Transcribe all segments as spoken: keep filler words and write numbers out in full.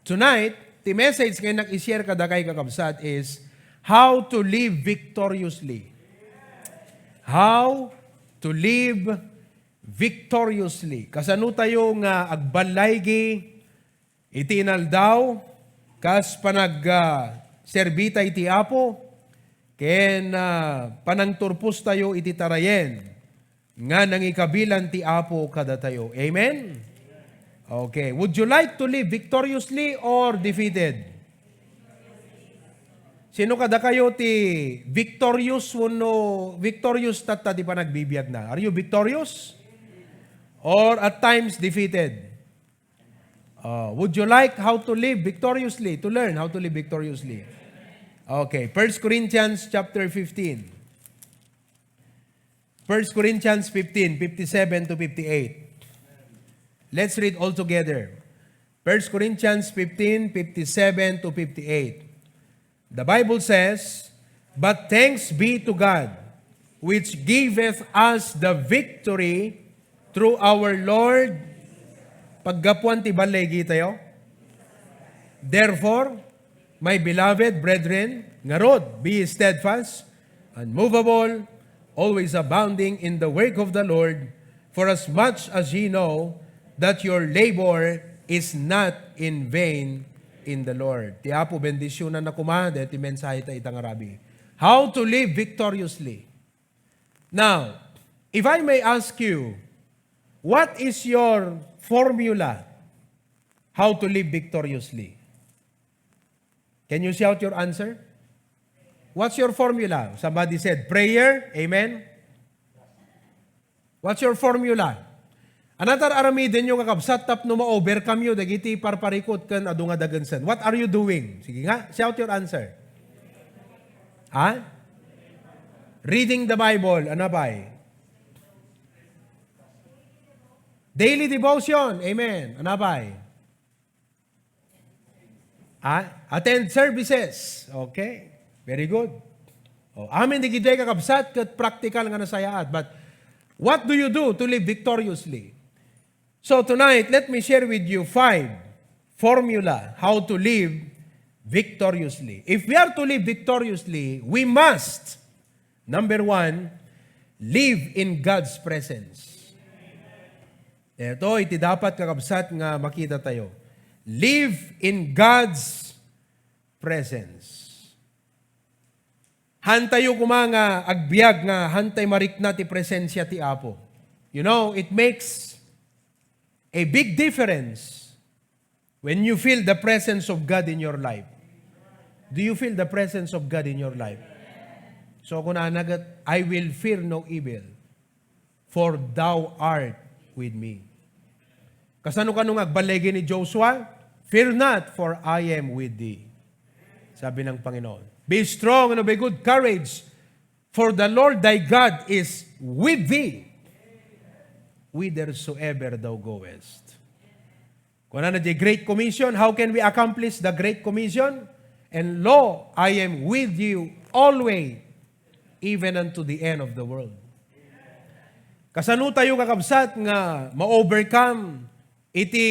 Tonight, ti message nga innak i-share kadakay, kakabsat, is how to live victoriously. How to live victoriously. Kasano tayo nga agballaygi iti inaldaw, kas panag, ah, serbita iti Apo, ken, ah, panangturpos tayo iti tarayen nga nangikabilan ti Apo kadatayo. Amen? Okay. Would you like to live victoriously or defeated? Sino kadakayo ti victorious wenno victorious tatta ti panagbibiagna? Are you victorious? Or at times defeated? Uh, would you like how to live victoriously, to learn how to live victoriously? Okay, First Corinthians chapter fifteen. First Corinthians fifteen, fifty-seven to fifty-eight. Let's read all together. First Corinthians fifteen, fifty-seven to fifty-eight. The Bible says, "But thanks be to God, which giveth us the victory through our Lord." Paggapuan ti balligi tayo. Therefore, my beloved brethren, ngarud, be steadfast, unmovable, always abounding in the work of the Lord, for as much as ye know that your labor is not in vain in the Lord. Ti Apo bendisyonanna koma daytoy mensahe ta ita nga rabii. How to live victoriously. Now, if I may ask you, what is your formula how to live victoriously? Can you shout your answer? What's your formula? Somebody said, "Prayer." Amen? What's your formula? Ania ti ar-aramidenyo nga kabsat tapno ma-overcome yo dagiti parparikut ken adu nga dagensen? What are you doing? Sige nga, shout your answer. Ha? Reading the Bible. Ania pay? Daily devotion. Amen. Ania pay? Ah, attend services. Okay. Very good. Oh, amin dagitoy, kakabsat, ket practical nga nasayaat. But what do you do to live victoriously? So tonight, let me share with you five formula how to live victoriously. If we are to live victoriously, we must, number one, live in God's presence. Ito iti dapat, kakabsat, nga makita tayo. Live in God's presence. Hantayo koma nga agbiag nga hantay marikna ti presensia ti Apo. You know, it makes a big difference when you feel the presence of God in your life. Do you feel the presence of God in your life? So, kunana ket, "I will fear no evil, for thou art with me." Kasano kano nga agballigi ni Joshua? "Fear not, for I am with thee," sabi ng Panginoon. "Be strong and of a good courage, for the Lord thy God is with thee whithersoever thou goest." Kunana diay Great Commission, how can we accomplish the Great Commission? "And lo, I am with you always, even unto the end of the world." Kasano tayo, kakabsat, nga ma-overcome iti,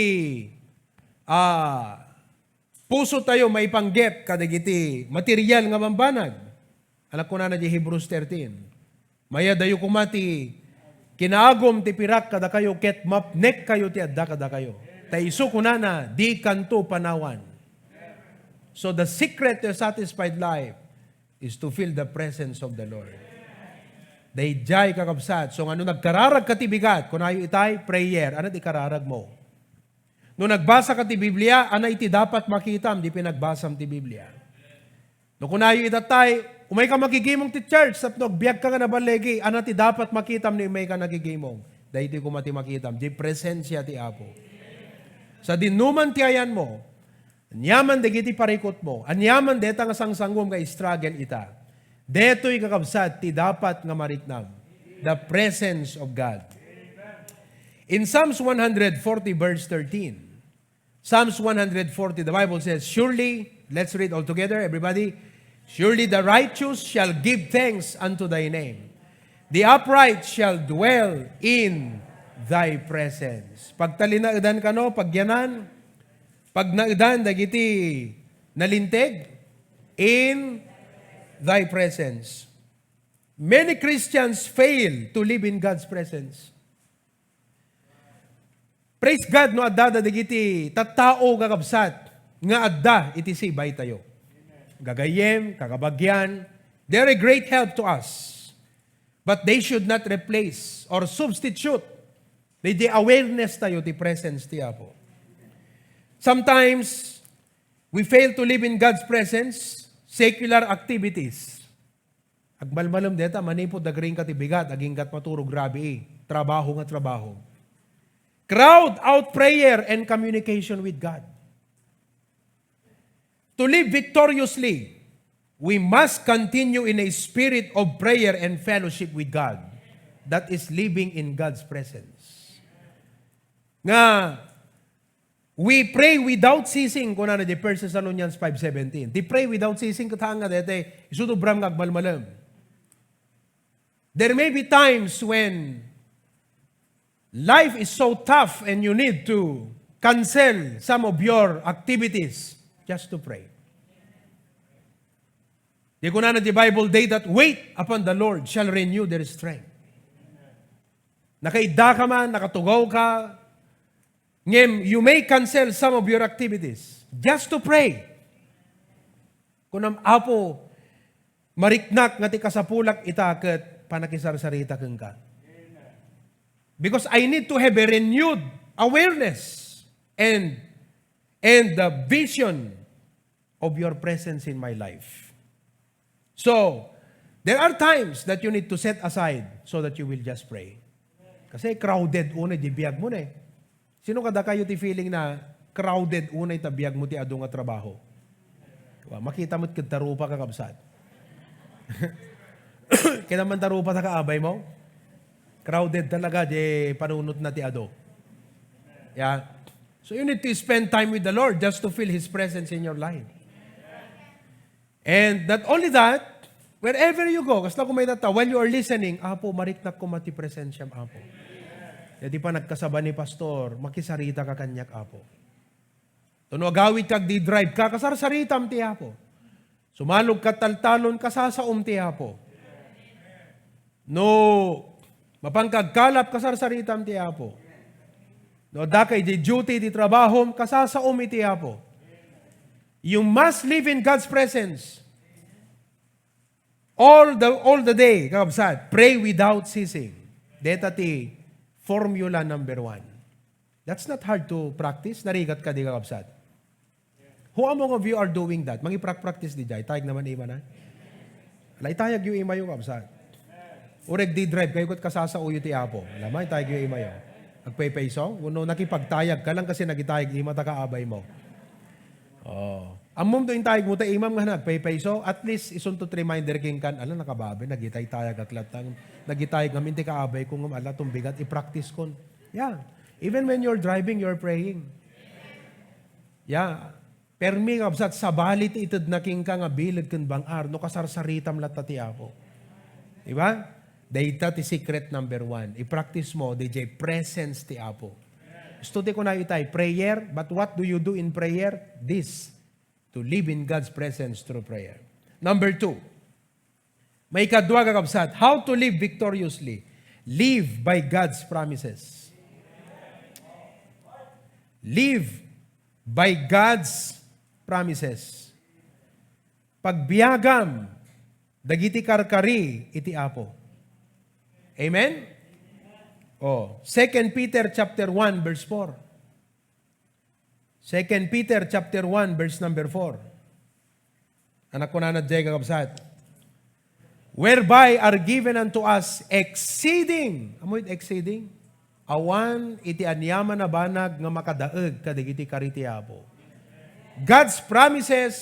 ah, puso tayo maipanggep kadagiti material nga bambanag? Ania kunana diay Hebrews thirteen, "Mayadayo koma ti kinaagum ti pirak kadakayo ket mapnekkayo ti adda kadakayo." Ta isu kunana, "Dikanto panawan." So the secret to a satisfied life is to feel the presence of the Lord. Daydiay, kakabsat. So, nga no nagkararagka ti bigat, kunayo itay, prayer. Ania ti kararagmo? No nagbasaka ti Biblia, ania iti dapat makitam di pinagbasam ti Biblia? No kunayo ita tay, "Umayka makigimong ti church tapno agbiagka nga naballigi," ania ti dapat makitam no umayka nagigimong? Daytoy koma ti makitam, di presensia ti Apo. Sadinoman ti ayanmo, aniaman dagiti parikutmo, aniaman deta nga sangsanguem nga struggle ita, detoy, kakabsat, ti dapat nga mariknam, the presence of God. In Psalms one hundred forty, verse thirteen, Psalms one hundred forty, the Bible says, "Surely," let's read all together, everybody. "Surely the righteous shall give thanks unto thy name. The upright shall dwell in thy presence." Pagtalinaedan kano, pagyanan, Pagnaedan dagiti nalinteg in thy presence. Many Christians fail to live in God's presence. Praise God no adda dagiti tattao, kakabsat, nga adda iti sibaytayo. Gagayyem, kakabagian, they're a great help to us. But they should not replace or substitute the, the awareness tayo, the presence ti Apo. Sometimes, we fail to live in God's presence, secular activities. Agmalmalem deta, manipud agriingka ti bigat, agingga't maturog rabii, trabaho nga trabaho. Crowd out prayer and communication with God. To live victoriously, we must continue in a spirit of prayer and fellowship with God. That is living in God's presence. Nga, we pray without ceasing, kunana di First Thessalonians five seventeen. Ti pray without ceasing, ket saan nga daytoy, isu ti ubram nga agmalmalem. There may be times when life is so tough and you need to cancel some of your activities just to pray. Di kunana di Bible, "They that wait upon the Lord shall renew their strength." Nakaidda ka man, nakatugaw ka, ngem you may cancel some of your activities just to pray. Kunam, "Apo, mariknak nga ti kasapulak ita ket panakisarsarita kenka." Because I need to have a renewed awareness and, and the vision of your presence in my life. So, there are times that you need to set aside so that you will just pray. Kasi crowded unay di biag mo na eh. Sino kadakayo ti feeling na crowded unay ta biag mo ti adu nga trabaho? Wa, makita mo ket tarupa ka, kabsat. Kaya naman tarupa ta kaabay mo? Crowded talaga di panunot na ti adu. Yeah. So you need to spend time with the Lord just to feel His presence in your life. And not only that, wherever you go, kasla kumay tatta, while you are listening, "Apo, mariknak koma ti presensiam, Apo." Daydi panagkasaba ni Pastor, "Makisarita ka kaniak, Apo." No agawid ka, agdi-drive ka, kasarsaritam ti Apo. Sumalog ka taltalon, kasasaom ti Apo. No mapanka agkalap, kasarsaritam ti Apo. No adda ka iti duty, iti trabahom, kasasaom iti Apo. You must live in God's presence. All the, all the day, kakabsat, pray without ceasing. Deta ti formula number one. That's not hard to practice. Narigat kadi, kakabsat? Who among of you are doing that? Mangiprak-practice di jay. Tayag naman ima na. Ala, itayag yu imayo, kabsat. Uray agdi-drive kayo ket kasasaoyo ti Apo. Alam mo, itayag yu imayo. Agpaypayso? Wenno nakipagtayag ka lang kasi nagitayag ima ta kaabay mo. Oh. Ammom to intayag mo ta imam nga nagpaypayso, at least isunto ti reminder kenka, "Ala, nakababain, nagitaytayagak latta. Nagitayag ngamin ti kaabay ko, ngem ala, tumbigat, i-practice kon." Yeah. Even when you're driving, you're praying. Yeah. Permi nga, kabsat, sabali ti itedna kenka nga bileg ken bang-ar, no kasarsaritam latta ti Apo. Di ba? Dayta ti secret number one. I-practice mo, D J, presence ti Apo. Gusto ti kunayo itay, prayer, but what do you do in prayer? This, to live in God's presence through prayer. Number two, maikadua, kakabsat, how to live victoriously. Live by God's promises. Live by God's promises. Pagbiagam dagiti karkari iti Apo. Amen? Oh, Second Peter chapter one, verse four. Second Peter chapter one, verse number four. Anak ko na, Jay, kakabsat. "Whereby are given unto us exceeding," amoy exceeding? "Awan iti aniaman a banag nga makadaeg kadagiti kari ti Apo." God's promises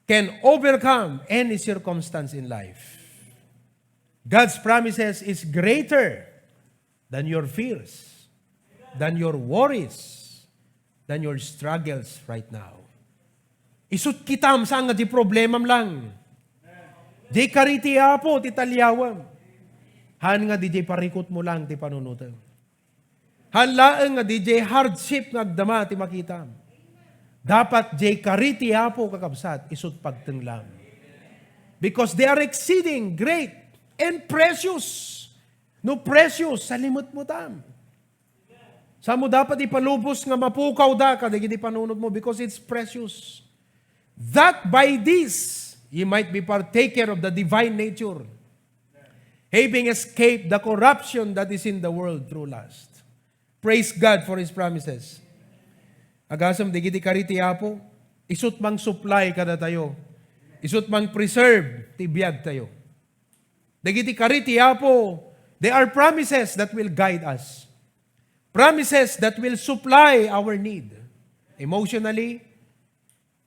can overcome any circumstance in life. God's promises is greater than your fears, than your worries, than your struggles right now. Isut kitam saan nga di problemam lang. Di kari ti Apo ti taliawem. Han nga di, di parikut mo lang ti panunutem. Haan laeng nga diay hardship nga agdama ti makitam. Dapat diay kari ti Apo, kakabsat, isut' pagtenglam. Because they are exceeding great and precious. No precious, salimetmotam. Samo dapat ipalubos nga mapukawda kadagiti panunotmo because it's precious. That by this ye might be partaker of the divine nature, having escaped the corruption that is in the world through lust. Praise God for His promises. Agasem, dagiti kari ti Apo, isut' mang-supply kadatayo. Isut' mang-preserve ti biagtayo. Dagiti kari ti Apo, they are promises that will guide us. Promises that will supply our need emotionally,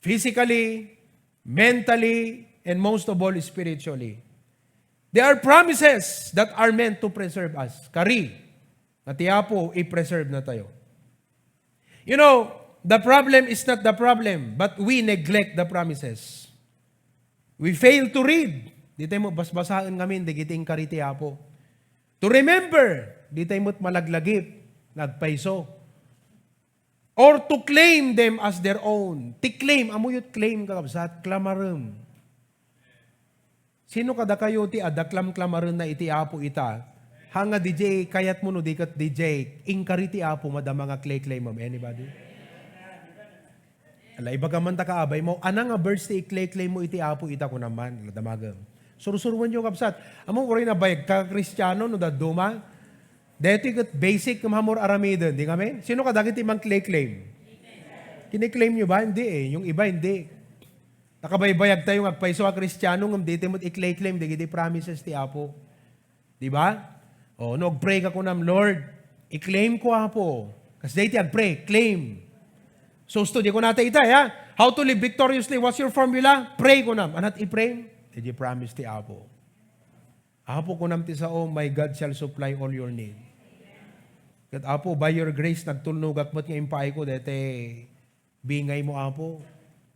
physically, mentally, and most of all, spiritually. They are promises that are meant to preserve us. Kari, nga ti Apo, i-preserve natayo. You know, the problem is not the problem, but we neglect the promises. We fail to read. Di tayo mo basbasaen ngamin, dagiti inkari ti Apo. To remember, di tayo mo't malaglagip, nagpayso. Or to claim them as their own. Ti claim, amoyo't claim, kakabsat, klamarem. Sino kadakayo ti adda klamklamarenna iti Apo ita? Haan nga diay kayatmo no di ket diay inkari ti Apo madama nga claim-claimem. Anybody? Ala, ibagam man ta kaabay mo, ania nga verse ti i-claim-claim mo iti Apo ita kunam man, ala, damagem. Sursuruenyo, kabsat. Ammom, uray nabayag ka Kristiano no dadduma. Daytoy ket basic nga maammo aramiden, di ngamin? Sino kadagiti mang-claim-claim? Kini-claim nyo ba? Hindi eh. Yung iba, hindi. Nakabaybayag tayo nga agpayso a Kristiano, ngem di tayo met i-claim-claim dagiti promises ti Apo. Di ba? O, no, agpray ka kunam, "Lord, i-claim ko, Apo." Kas daytoy agpray, claim. So, study ko nata ita, ya. How to live victoriously? What's your formula? Pray kunam. Ania't i-pray? Dagiti promise ti Apo. Apo, kunam ti sao, "My God shall supply all your need." Ket, Apo, by your grace, nagtulnogak met nga impaayko daytoy bingaymo, Apo.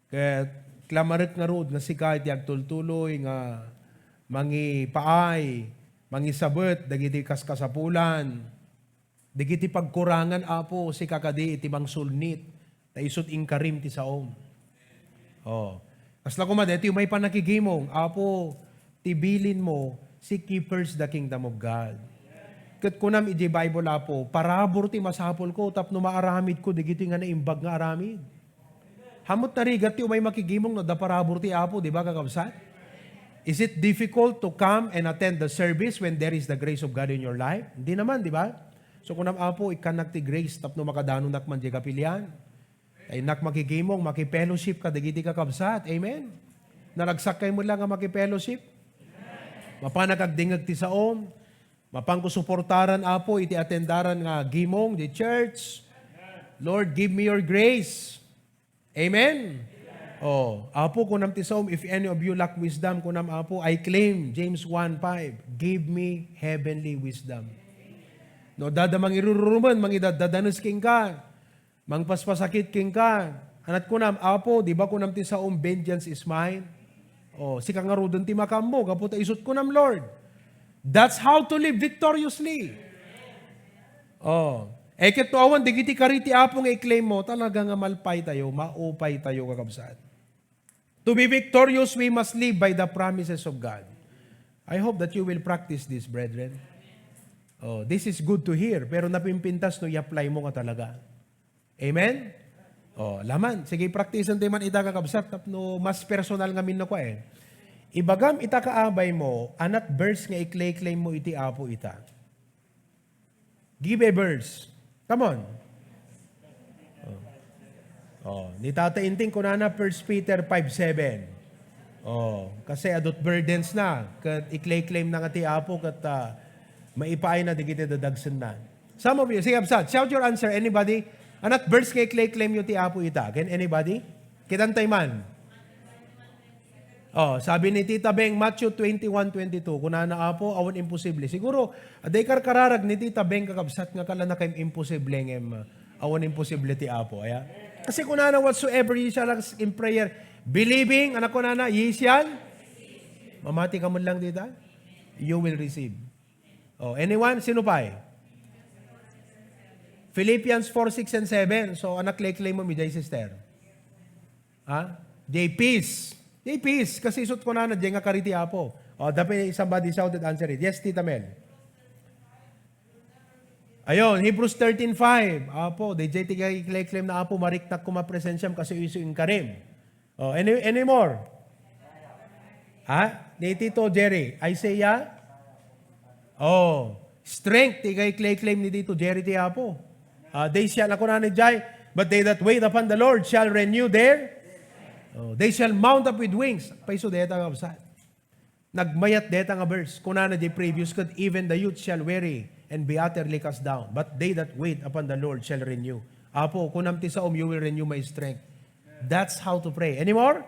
Ket klamarek ngarud nga sika iti agtultuloy nga mangipaay, mangisabet dagiti kaskasapulan, dagiti pagkurangan, Apo, sika kadi iti mangsulnit, ta isut' inkarim ti saom. Oh. Kasla koma, daytoy umay pannakigimong, Apo, ti bilinmo, "Seek ye first the kingdom of God." Ket kunam iti Bible, Apo, "Parabur ti masapulko tapno maaramidko dagiti nga naimbag nga aramid." Ammot narigat ti umay makigimong no adda parabur ti Apo, di ba, kakabsat? Is it difficult to come and attend the service when there is the grace of God in your life? Hindi naman, di ba? So, kunam, "Apo, ikkannak ti grace tapno makadanonak man diay kapilian." Ta innak makigimong, makifellowship kadagiti kakabsat. Amen? Naragsak kayo met la nga makifellowship? Mapanak agdingeg ti saom. Mapanko suportaran, Apo, iti atendaran nga gimong, the church. Lord, give me your grace. Amen? Oh, Apo, kunam ti saom, "If any of you lack wisdom," kunam, Apo, I claim James one five, "Give me heavenly wisdom." No, adda mangirurumen, mangidaddadanes kenka. Mangpaspasakit kenka. Ania't kunam, "Apo, di ba kunam ti saom, 'Vengeance is mine'?" Oh, sika ngaruden ti makaammo, gapu ta isut' kunam, Lord. That's how to live victoriously. Oh. Eh, ket no awan dagiti kari ti Apo nga i-claim mo, talaga nga malpay tayo, maupay tayo, kakabsat. To be victorious, we must live by the promises of God. I hope that you will practice this, brethren. Oh, this is good to hear, pero napimpintas no i-apply mo nga talaga. Amen? Oh, laman. Sige, practice-en tayo man ita, kakabsat, tapno mas personal ngamin no kua, eh. Ibagam ita, kaabay mo, ania't verse nga i-claim-claim mo iti Apo ita. Give a verse. Come on. Oh. Oh, ni Tata Inting kunana, First Peter five seven. Oh, kasi adu't burdens na, ket i-claim-claim na nga ti Apo, ket, ah, maipaay na dagiti dadagsenna. Some of you, sige, absat. Shout your answer. Anybody? Ania't verse nga i-claim-claim yo ti Apo ita? Can anybody? Kitan tayo man. Oh, sabi ni Tita Beng, Matthew twenty-one twenty-two, kunana, "Apo, awan imposible." Siguro, adda karkararag ni Tita Beng, kakabsat, nga kala na kayat imposible ngem, uh, awan imposible ti Apo, aya? Kasi kunana, "Whatsoever ye shall ask in prayer, believing," ano kunana, "ye shall?" Mamati ka man lang dita? "You will receive." Oh, anyone? Sino pay? Philippians four, six, and seven. So, anak, claim mo, mi, jay sister. Ha? Jay peace. Jay peace. Kasi isut' kunana, jay nga kari ti Apo. O, dapat somebody shouted, answer it. Yes, Tita Mel. Ayun, Hebrews thirteen five. Apo, di jay ti kay claim na Apo, mariknak kuma presensiam kasi isu inkarim. Oh, any, any more? Ha? Ni Tito Jerry, Isaiah? Oh, strength, ti kay claim ni Tito Jerry ti Apo. Ah, they shall, ako na ni Jai, but they that wait upon the Lord shall renew their, oh, they shall mount up with wings. Paiso deta nga kabsat. Nagmayat deta nga verse. Kunana di previous ket, "Even the youth shall weary and be utterly cast down, but they that wait upon the Lord shall renew." Apo, kunam ti saom, "You will renew my strength." That's how to pray. Any more?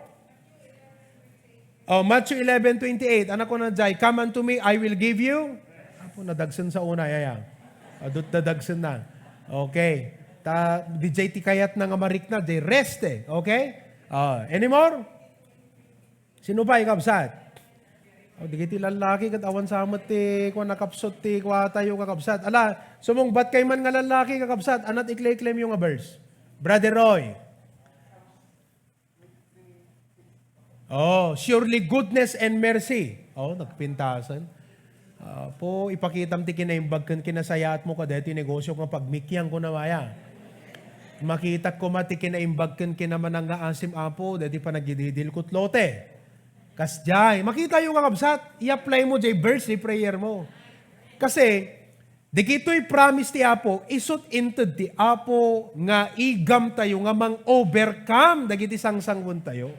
Oh, Matthew eleven twenty-eight. Ano ko na jay? "Come unto me, I will give you." Apo, nadagsen sa una, yaya. Adut nadagsen na. Okay. Ta, di jay ti kayat na nga marikna, di rest eh. Okay? Ah, any more? Sino pay, kabsat? O, digiti lallaki, ket awan sa met ti kua nakapsut ti kua tayo, kakabsat. Ala, sumungbat kay man nga lallaki, kakabsat, anat ikleklem yo nga verse? Brother Roy. Oh, surely goodness and mercy. Oh, nagpintasan. Apo, ipakitam ti kinaimbag ken kinasayaat mo kadaytoy negosyo nga pagmikiang ko na maya. Makitak koma ti kinaimbag ken kinamanang nga asim, Apo, daytoy panagididil ket lote. Kasdiay, makita yo nga kabsat, i-apply mo jay verse ni prayer mo. Kasi, dagitoy promise ti Apo, isut' inted ti Apo nga igam tayo nga mang-overcome dagiti sangsangbon tayo.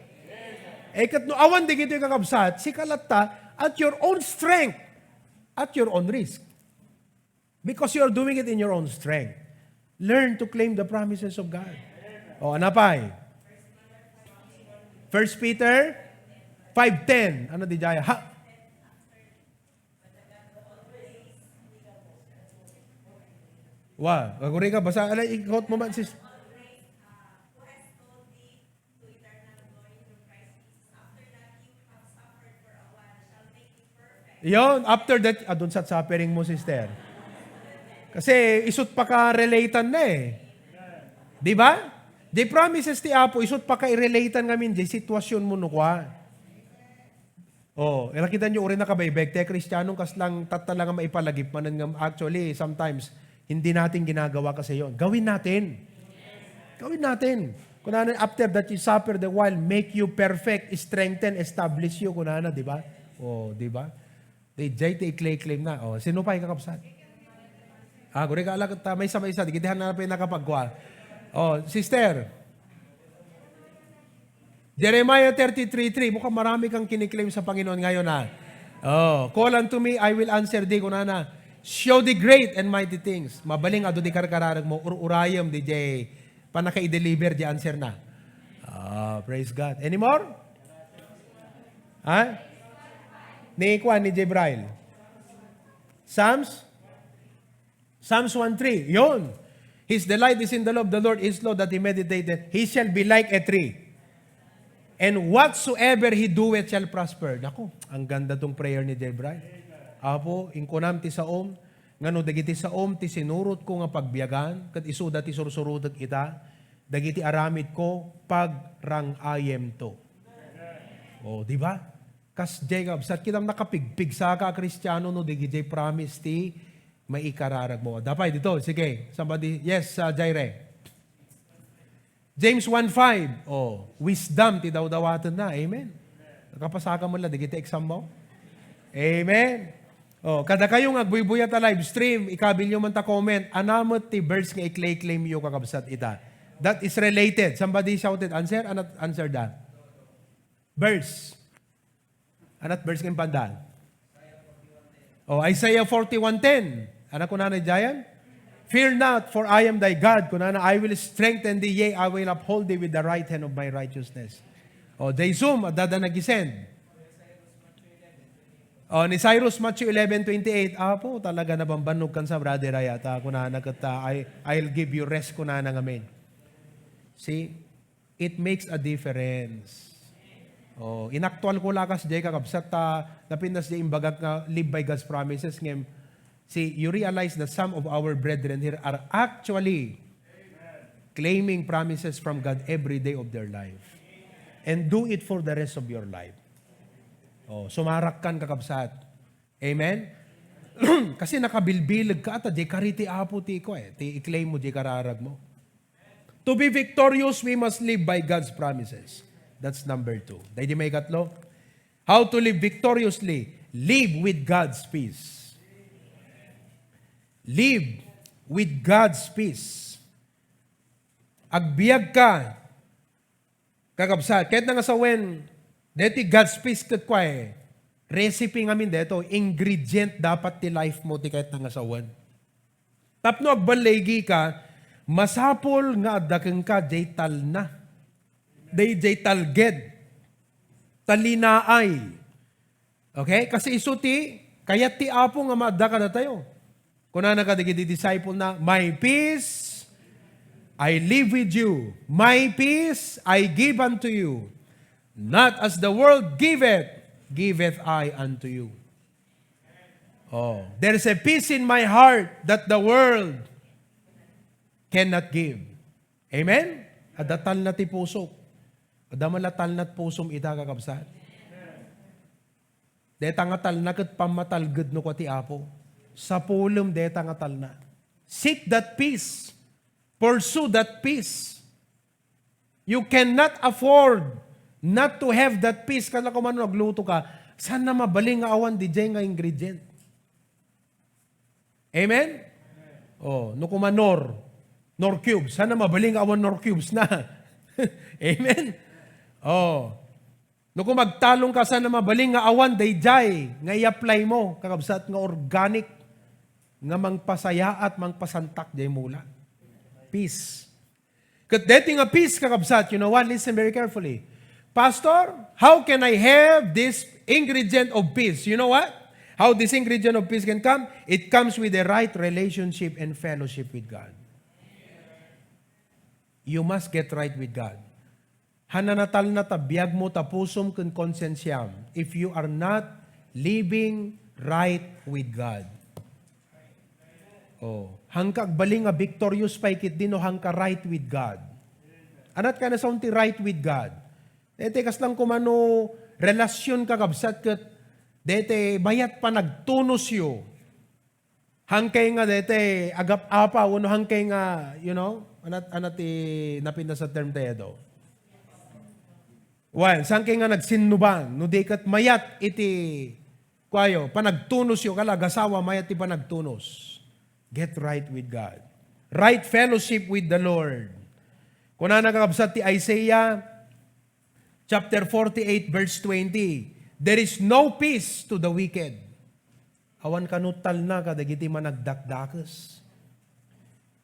Eh, ket no awan dagitoy kakabsat, sika latta at your own strength, at your own risk. Because you are doing it in your own strength. Learn to claim the promises of God. O, ano pay? First Peter five ten. Ano di jaya? Ha? Wa, aguri ka, basa, ala, i-quote mo man, sis. Yon, after that, adun sa suffering mo, sister. Kasi isut' pa ka relatan na eh. Di ba? Di promises ti Apo, isut' pa ka i-relatan ngamin, di sitwasyon mo no kua. Oh, nakita nyo, uri na kabaybay, te Kristianong kas lang tatta lang nga maipalagip, manen nga actually, sometimes, hindi natin ginagawa kasi yon. Gawin natin. Gawin natin. Kunana, after that you suffer the while, make you perfect, strengthen, establish you, kunana, di ba? Oh, di ba? Di jay ti i-claim na. Oh, sino pay, kakabsat? Ah, guri ka ala ket, ah, maysa, maysa, di kita na pay nakapagkua. Oh, sister. Jeremiah thirty-three three, mukhang marami kang kiniklaim sa Panginoon ngayon, ha? Oh, "Call unto me, I will answer thee," kunana. "Show thee great and mighty things." Mabalin nga adu ti karkararag mo, ur-urayem di jay panaka-i-deliver di answer na. Ah, praise God. Any more? Ha? Ni kuan, ni Jebrail. Psalms? Psalms one three, yon. "His delight is in the law of the Lord, his law that he meditated, he shall be like a tree. And whatsoever he doeth shall prosper." Naku, ang ganda tong prayer ni Debray. Apo, inkunam ti saom, nga no dagiti saom ti sinurot ko nga pagbiagan, ket isuda ti sursurotek ita, dagiti aramid ko, pagrang-ayem to. O, di ba? Kas jay nga, sa kitam nakapigpigsa ka a Kristiano, no, dagiti promise ti maikararag mo. Dapay dito, sige. Somebody, yes, uh, Jaire. James one five. Oh, wisdom ti dawdawaten na. Amen. Nakapasaka mo la, dagiti exam mo. Amen. Oh, kada kayo nga agbuybuya ta live stream, ikabil yo man ta comment, anamet ti verse nga i-claim yo kakabsat ita. That is related. Somebody shouted, "Answer?" Ano answer da? Verse. Anat verse nga impanda? Oh, Isaiah forty-one ten. Ano kunana diayan? "Fear not, for I am thy God." Kunana, "I will strengthen thee, yea, I will uphold thee with the right hand of my righteousness." Oh, jay zoom, adda nagisend. Oh, ni Cyrus, Matthew eleven twenty-eight, "Apo, talaga nabambannog kan sa brother ay ata, kunana ket, ah, I, I'll give you rest," kunana ngamin. See? It makes a difference. Oh, inaktual ko lakas jay kakabsat ta napintas jay imbagak nga live by God's promises ngem See, you realize that some of our brethren here are actually claiming promises from God every day of their life. And do it for the rest of your life. Oh, sumarakkan, kakabsat. Amen? Kasi nakabilbileg ka, ata, di kari ti Apo ti ko eh. Ti i-claim mo, di kararag mo. To be victorious, we must live by God's promises. That's number two. Dahil di may katlo, how to live victoriously? Live with God's peace. Live with God's peace. Agbiag ka, kakabsat. Kahit na nga sawen, deti God's peace ket kua eh. Recipe ngamin deto, ingredient dapat ti life mo ti kahit na nga sawen. Tapno agballigi ka, masapul nga adda kenka jay talna. Day jay talged. Talinaay. Okay? Kasi isu ti kayat ti Apo nga maadda kadatayo. Kunana kadagiti disciple na, "My peace I leave with you. My peace I give unto you. Not as the world giveth, giveth I unto you." Oh, there is a peace in my heart that the world cannot give. Amen? Adda talna ti pusok. Adda man la talna ti pusom ita, kakabsat. Deta nga talna ket pammatalged no kua ti Apo. Sapulem deta nga talna. Seek that peace. Pursue that peace. You cannot afford not to have that peace. Kasla koma no agluto ka, saan na mabalin nga awan didiay nga ingredient? Amen? Oh, no koma Knorr, Knorr cubes. Saan na mabalin nga awan Knorr cubes na? Amen? Oh. No koma agtalong ka, saan na mabalin nga awan daydiay nga i-apply mo, kakabsat, nga organic, nga mangpasayaat, mangpasantak jay mula. Peace. Ket deti nga peace, kakabsat, you know what? Listen very carefully. "Pastor, how can I have this ingredient of peace?" You know what? How this ingredient of peace can come? It comes with a right relationship and fellowship with God. You must get right with God. Haan a natalna ta biagmo ta pusom ken konsensiam if you are not living right with God. Oh, haanka agbalin nga victorious pay ketdi no haanka right with God. Ania ti kanasaon ti right with God? Daytoy kasla koma no relasyon, kakabsat, ket daytoy mayat panagtunosyo. Haankay nga daytoy agap-apa, wenno haankay nga, you know, ania, ania ti napintas a term tayo do? Wen, saankay nga nagsinnuban, no di ket mayat iti, kuayo, panagtunosyo, kala agasawa, mayat ti panagtunos. Get right with God. Right fellowship with the Lord. Kunana, kakabsat, ti Isaiah, chapter forty-eight, verse twenty, "There is no peace to the wicked." Awan kano talna kadagiti managdakdakes.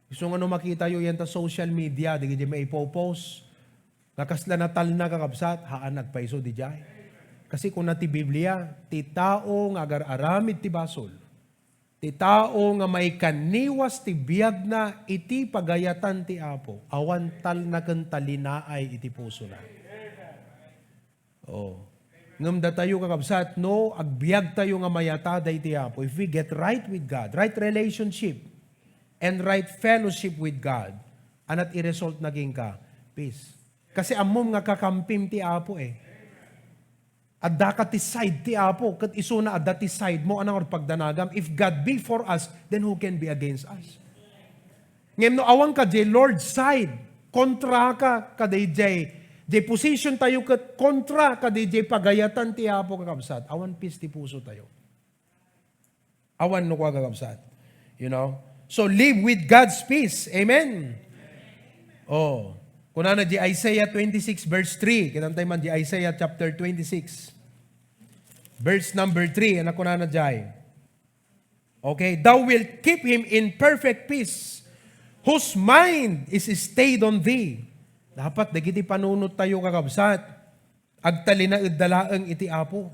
Isu nga no makitayo yan ta social media, dagiti maipopost, nga kasla natalna, kakabsat, haan agpayso didiay. Kasi kuna ti Biblia, ti tao nga agar-aramid ti basol, ti tao nga maikanniwas ti biagna iti pagayatan ti Apo, awan talna ken talinaay iti pusona. Oh. Ngem datayo, kakabsat, no agbiagtayo nga mayata daydi Apo, if we get right with God, right relationship, and right fellowship with God, ania ti result na kenka? Peace. Kasi ammom nga kakampim ti Apo eh. Addaka ti side ti Apo, ket isuna adda ti side mo, ania nga pagdanagam? If God be for us, then who can be against us? Ngem no awanka diay Lord's side, kontra ka kadaydiay, diay position tayo ket kontra kadaydiay pagayatan ti Apo, kakabsat, awan peace ti puso tayo. Awan no kua, kakabsat. You know? So live with God's peace. Amen? Oh. Kunana di Isaiah twenty-six verse three. Kitantay man di Isaiah chapter twenty-six. Verse number three. Ano kunana diay? Okay? "Thou wilt keep him in perfect peace, whose mind is stayed on thee." Dapat dagiti panunot tayo, kakabsat, agtalinaedda laeng iti Apo.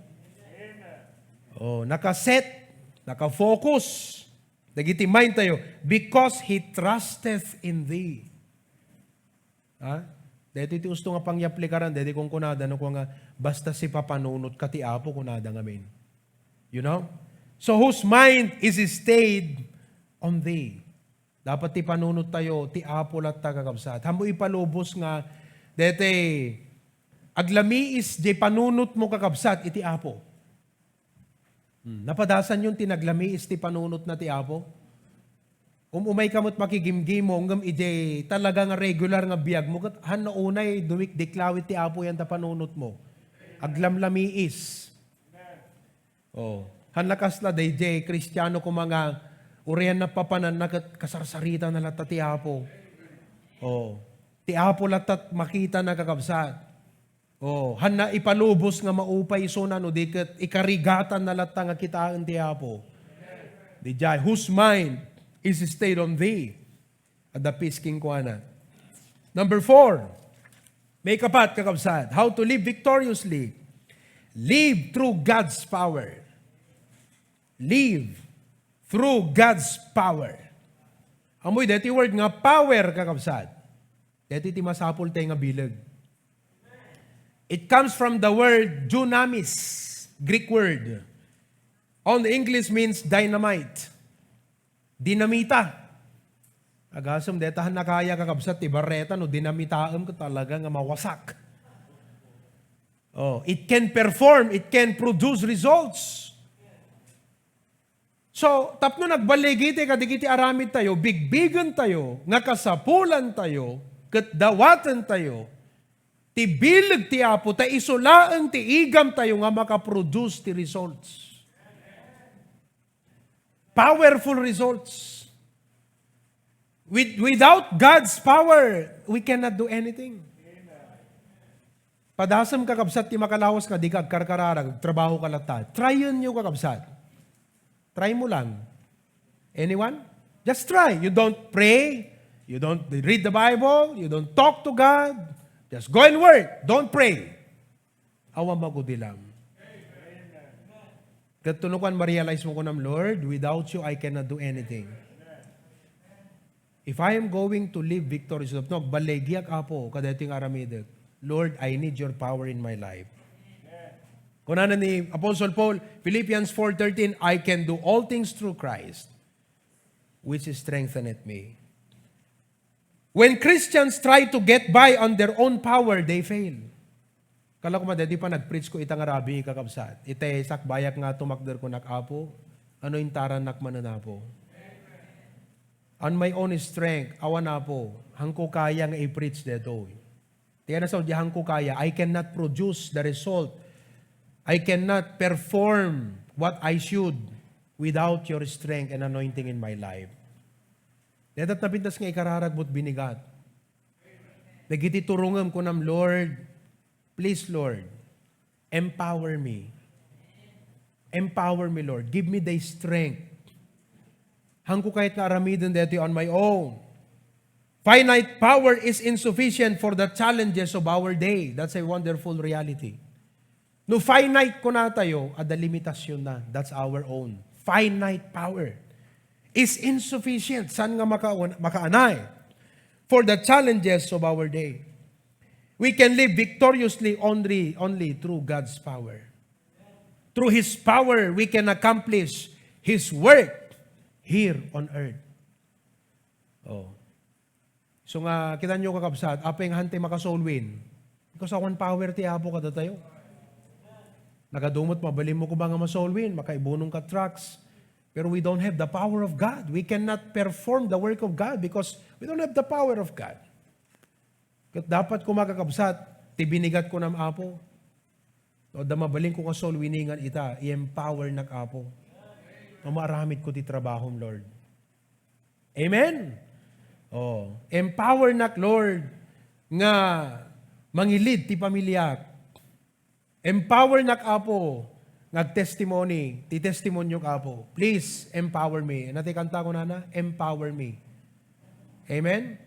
Oh, nakaset, nakafocus dagiti mind tayo, "because he trusteth in thee." Ha? Daytoy ti usto nga pangyaplikaren, daytoy kunkunada no kua nga, "Basta sipapanunotka ti Apo," kunada ngamin. You know? So whose mind is stayed on thee? Dapat ti panunot tayo, ti Apo latta, kakabsat. Haanmo ipalubos nga, dete, aglamiis, di panunot mo, kakabsat, iti Apo. Hmm, napadasan yon ti naglamiis ti panunot na ti Apo? Um-, umay ka met makigimgimo, ngem idiay talaga nga regular nga biag mo, ket han naunay dumikdiklawit ti Apo yan ta panunot mo. Aglamlamiis. Oh, han nakasla daydiay Kristiano koma nga urian napapananna ket kasarsarita na latta ti Apo. Oh, ti Apo latta makita na, kakabsat. Oh, han na ipalubos nga maupay isuna no di ket ikarigatan na latta nga kitaen ti Apo. Didiay, whose mind is stayed on thee. Adda peace kenkuana. Number four, may kapat, kakabsat, how to live victoriously. Live through God's power. Live through God's power. Ammoy deti word nga power, kakabsat. Deti ti masapul tayo nga bileg. It comes from the word dunamis, Greek word. On the English means dynamite. Dinamita. Agasem, deta han nakaya, kakabsat, ti barreta, no dinamitaem ket talaga nga mawasak. Oh, it can perform, it can produce results. So, tapno nagballigi ti kadagiti aramid tayo, bigbigen tayo, nga kasapulan tayo, ket dawaten tayo, ti bileg ti Apo, ta isu laeng ti igam tayo nga makaproduce ti results. Powerful results. With, without God's power, we cannot do anything. Padasem, kakabsat, ti makalawas nga di ka agkarkararag, agtrabaho ka latta. Try-enyo, kakabsat. Try mo lang. Anyone? Just try. You don't pray. You don't read the Bible. You don't talk to God. Just go and work. Don't pray. Awan magudilam. Ket tunukan, ma-realize mo kunam, "Lord, without you, I cannot do anything. If I am going to live victorious," no, balegiak, Apo, kadaytoy nga aramidek. "Lord, I need your power in my life." Kunana ni Apostle Paul, Philippians four thirteen, "I can do all things through Christ, which strengtheneth me." When Christians try to get by on their own power, they fail. Kala ko, madadi pa nag-preach ko ita nga rabii, kakabsat. Itay sakbayak nga tumakder ko, nak, "Apo, ano intaran nak manen, Apo? On my own strength, awan, Apo. Hangko kaya nga i-preach detoy." Ti ano sa diay hangko kaya, I cannot produce the result. I cannot perform what I should without your strength and anointing in my life. Dayta napintas nga ikararag met binigat. Dagiti turongem, kunam, "Lord, please, Lord, empower me. Empower me, Lord. Give me the strength. Hangko kayat nga aramiden daytoy on my own." Finite power is insufficient for the challenges of our day. That's a wonderful reality. No finite kuna tayo, adda limitasyon na. That's our own. Finite power is insufficient. Saan nga makaun-, makaanay for the challenges of our day? We can live victoriously only, only through God's power. Through His power, we can accomplish His work here on earth. Oh. So nga, kita nyo, kakabsat, apay nga hantay maka-soul win? Because awan power ti Apo kadatayo. Nagadumat, mabalin mo ko ba nga ma-soul win? Makaibunong ka trucks. Pero we don't have the power of God. We cannot perform the work of God because we don't have the power of God. Ket dapat kuma, kakabsat, ti binigat kunam, Apo. No, adda mabalin ko nga soul winningan ita, i-empower nak, Apo. No, maaramid ko ti trabahom, Lord. Amen? Oh, empower nak, Lord, nga mangilid ti pamiliak. Empower nak, Apo, nga agtestimony, ti testimonyok, Apo. Please, empower me. Ano ti kanta kunana? Empower me. Amen?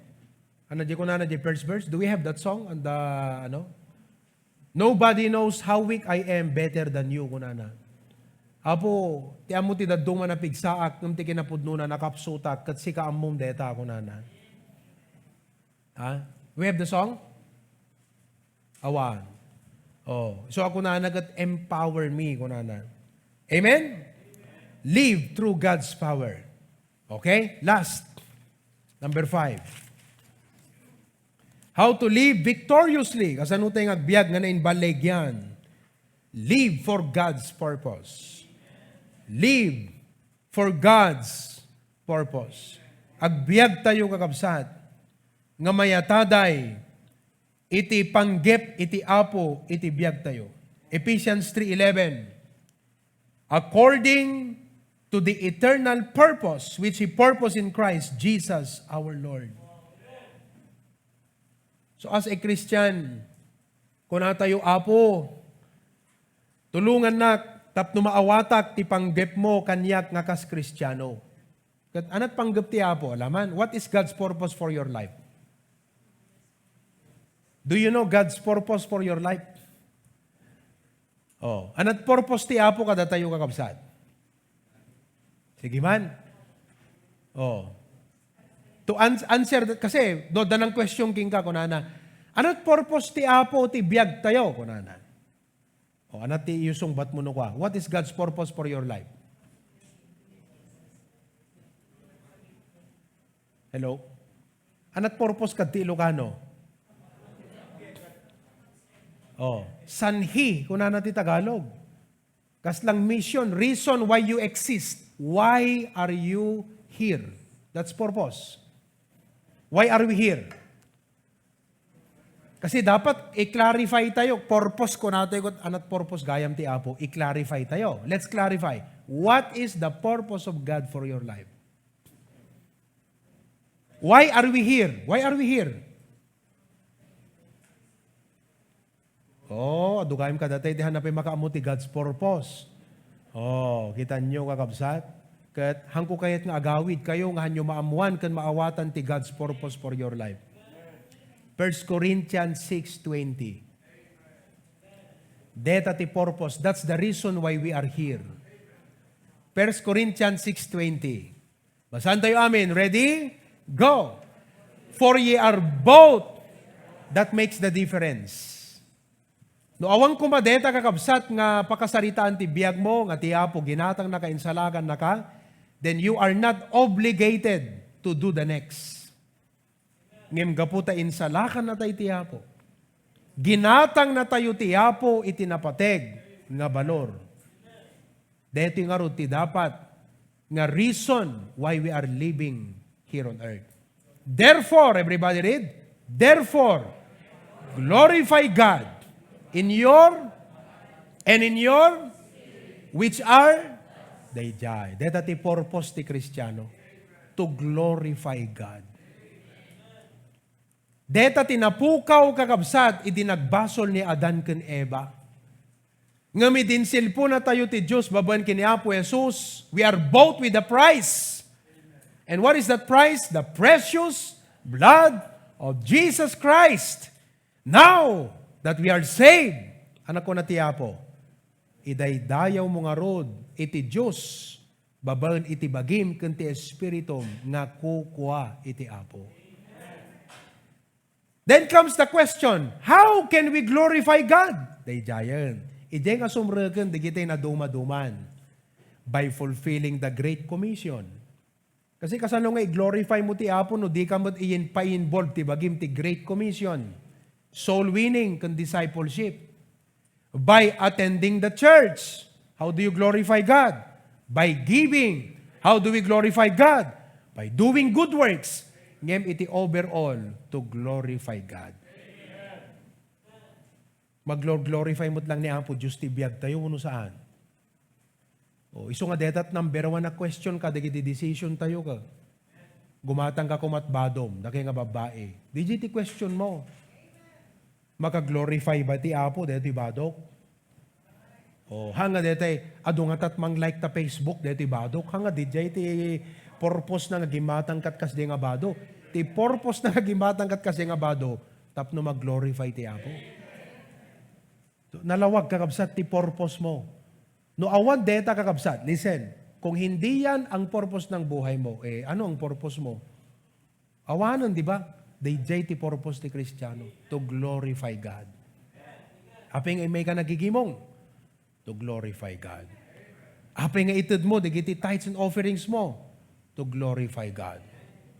Ano di kunana di first verse? Do we have that song on the, ano? "Nobody knows how weak I am better than you," kunana. "Apo, ti ammo ti dadduma napigsaak, ngem ti kinapudnona, nakapsutak, ket sika ammom dayta," kunana. Ha? We have the song? Awan. Oh, so ako na nagat empower me, kunana. Amen? Live through God's power. Okay? Last. Number five. How to live victoriously. Kasano tayo nga agbiag nga naimballeg yan? Live for God's purpose. Live for God's purpose. Agbiag tayo, kakabsat, nga mayataday iti panggep iti Apo iti biag tayo. Ephesians three eleven, "According to the eternal purpose which He purposed in Christ Jesus our Lord." So as a Christian, kuna tayo, "Apo, tulongannak tapno maawatak ti panggepmo kaniak nga kas Kristiano." Ket anat panggep ti Apo, alaman, what is God's purpose for your life? Do you know God's purpose for your life? Oh, anat purpose ti Apo kadatayo, kakabsat? Sige man. Oh. To ans-, answer that, kasi do, danang question kenka, kunana, "Anat purpose ti Apo ti biag tayo?" kunana. O, anat ti isungbat mo no kua? What is God's purpose for your life? Hello? Anat purpose kad ti Ilocano? Oh, sanhi, kunana ti Tagalog. Kaslang mission, reason why you exist. Why are you here? That's purpose. Why are we here? Kasi dapat i-clarify tayo. Purpose, kuna tayo, anat purpose gayam ti Apo? I-clarify tayo. Let's clarify. What is the purpose of God for your life? Why are we here? Why are we here? Oh, adu gayam kadatayo ti hanapay makaammo ti God's purpose. Oh, kitanyo, kakabsat? Ket hanko kayat nga agawid kayo nga hanyo maammuan ken maawatan ti God's purpose for your life. First Corinthians six twenty. Deta ti purpose. That's the reason why we are here. First Corinthians six twenty. Basaen tayo amin. Ready? Go! "For ye are bought." That makes the difference. No awan koma deta, kakabsat, nga pakasaritaan ti biagmo, nga ti Apo ginatangna ken insalakannaka, then you are not obligated to do the next. Ngem gapu ta insalakannatay ti Apo, ginatangnatayo ti Apo iti napateg nga balor. Daytoy ngarud ti dapat nga reason why we are living here on earth. Therefore, everybody read, "Therefore, glorify God in your, and in your, which are," daydiay. Deta ti purpose ti Kristiano, to glorify God. Deta ti napukaw, kakabsat, idi nagbasol ni Adan ken Eva. Ngem idi insilponatayo ti Dios babaen ken ni Apo Jesus, we are bought with a price. And what is that price? The precious blood of Jesus Christ. Now that we are saved, ania kuna ti Apo? Idaydayawmo ngarud iti Dios babaen iti bagim ken ti espiritum nga kukua iti Apo. Then comes the question, how can we glorify God? Daydiayen. Idiay nga sumreken dagiti nadumaduman by fulfilling the Great Commission. Kasi kasano nga i-glorify mo ti Apo no di ka met iyen pa-involve ti bagim ti Great Commission, soul winning, ken discipleship? By attending the church. How do you glorify God? By giving. How do we glorify God? By doing good works. Ngem iti overall, to glorify God. Mag-glorify met lang ni Apo Dios ti biag tayo, wenno saan? O, isu nga deta ti number one a question kadagiti decision tayo ka. Gumatang ka koma ti badom, dake nga babbai. Daydiay ti question mo. Maka-glorify ba ti Apo daytoy badok? O, haan nga daytoy, adu nga tat mang-like ta Facebook daytoy badok. Haan nga daydiay ti purpose na nga gimmatang kat kasdiay nga badok. Ti purpose na nga gimmatang kat kasdiay nga badok, tapno mag-glorify ti Apo. Nalawag, kakabsat, ti purpose mo. No awan deta, kakabsat, listen, kung hindi yan ang purpose ng buhay mo, eh, ano ang purpose mo? Awanen, di ba? Daydiay ti purpose ti Kristiano, to glorify God. Apay nga immay ka nagigimong? To glorify God. Apay nga itedmo dagiti tithes and offerings mo? To glorify God.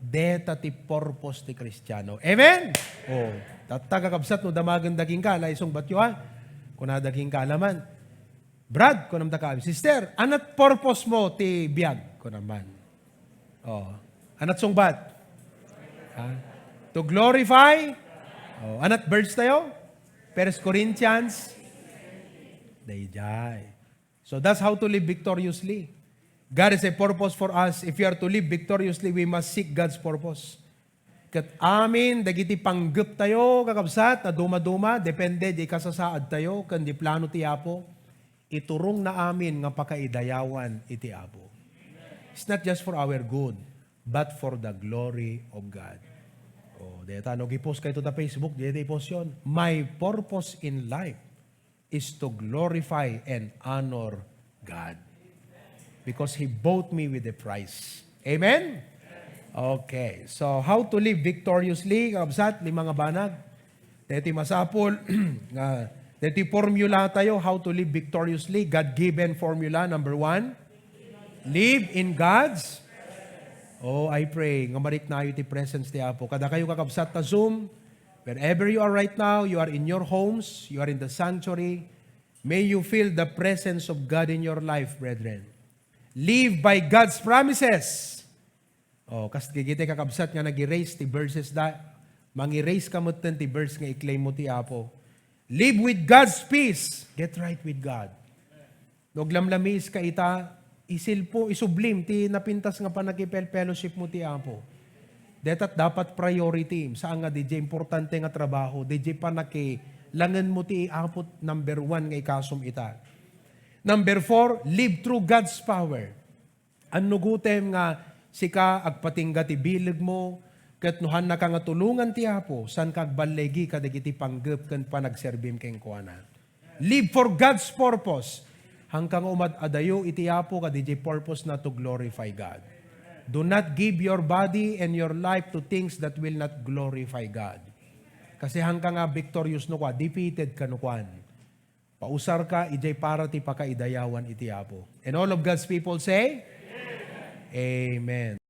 Deta ti purpose ti Kristiano. Amen? Oh, tatta, kakabsat, no damagenda kenka, ala isungbatyo, ha? Kunada kenka, alaman. Brad, kunam daka, sister, anat purpose mo ti biag? Kunam man. Oh, anat sungbat? Ha? To glorify? Oh, anat verse tayo? First Corinthians? Dayjay. So that's how to live victoriously. God has a purpose for us. If we are to live victoriously, we must seek God's purpose. Ket amin dagiti panggeptayo, kakabsat, a dumaduma, depende di kasasaadtayo ken di plano ti Apo, iturongna amin nga pakaidayawan iti Apo. It's not just for our good, but for the glory of God. Oh, deta no gi-post kayo to the Facebook, deta i-post yon. My purpose in life is to glorify and honor God. Because He bought me with a price. Amen? Okay. So, how to live victoriously, kakabsat, lima nga banag. Daytoy masapul, nga, daytoy formula tayo, how to live victoriously, God-given formula, number one. Live in God's. Oh, I pray, nga mariknayo ti presence ti Apo. Kada kayo, kakabsat, ta Zoom, wherever you are right now, you are in your homes, you are in the sanctuary, may you feel the presence of God in your life, brethren. Live by God's promises. Oh, kas gigiti, kakabsat, nga nag-erase ti verses da, mang-erase ka metten ti verse nga i-claim mo ti Apo. Live with God's peace. Get right with God. No aglamlamiis ka ita, isilpo, isublim ti napintas nga pannakifellowship mo ti Apo. Dayta dapat priority, saan nga dayjay importante nga trabaho, dayjay pannakilangen mo ti Apo number one nga ikasom ita. Number four, live through God's power. Annugotem nga sika agpatingga ti bileg mo, ket no hannaka nga tulongan ti Apo, saanka agballigi kadagiti panggep ken panagserbim kenkuana. Live for God's purpose. Haanka nga umad-adayo iti Apo, kadayjay purpose na to glorify God. Do not give your body and your life to things that will not glorify God. Kasi haanka nga victorious no kua, defeated ka no kuan. Pausarka, idiay para ti pakaidayawan iti Apo. And all of God's people say, Amen.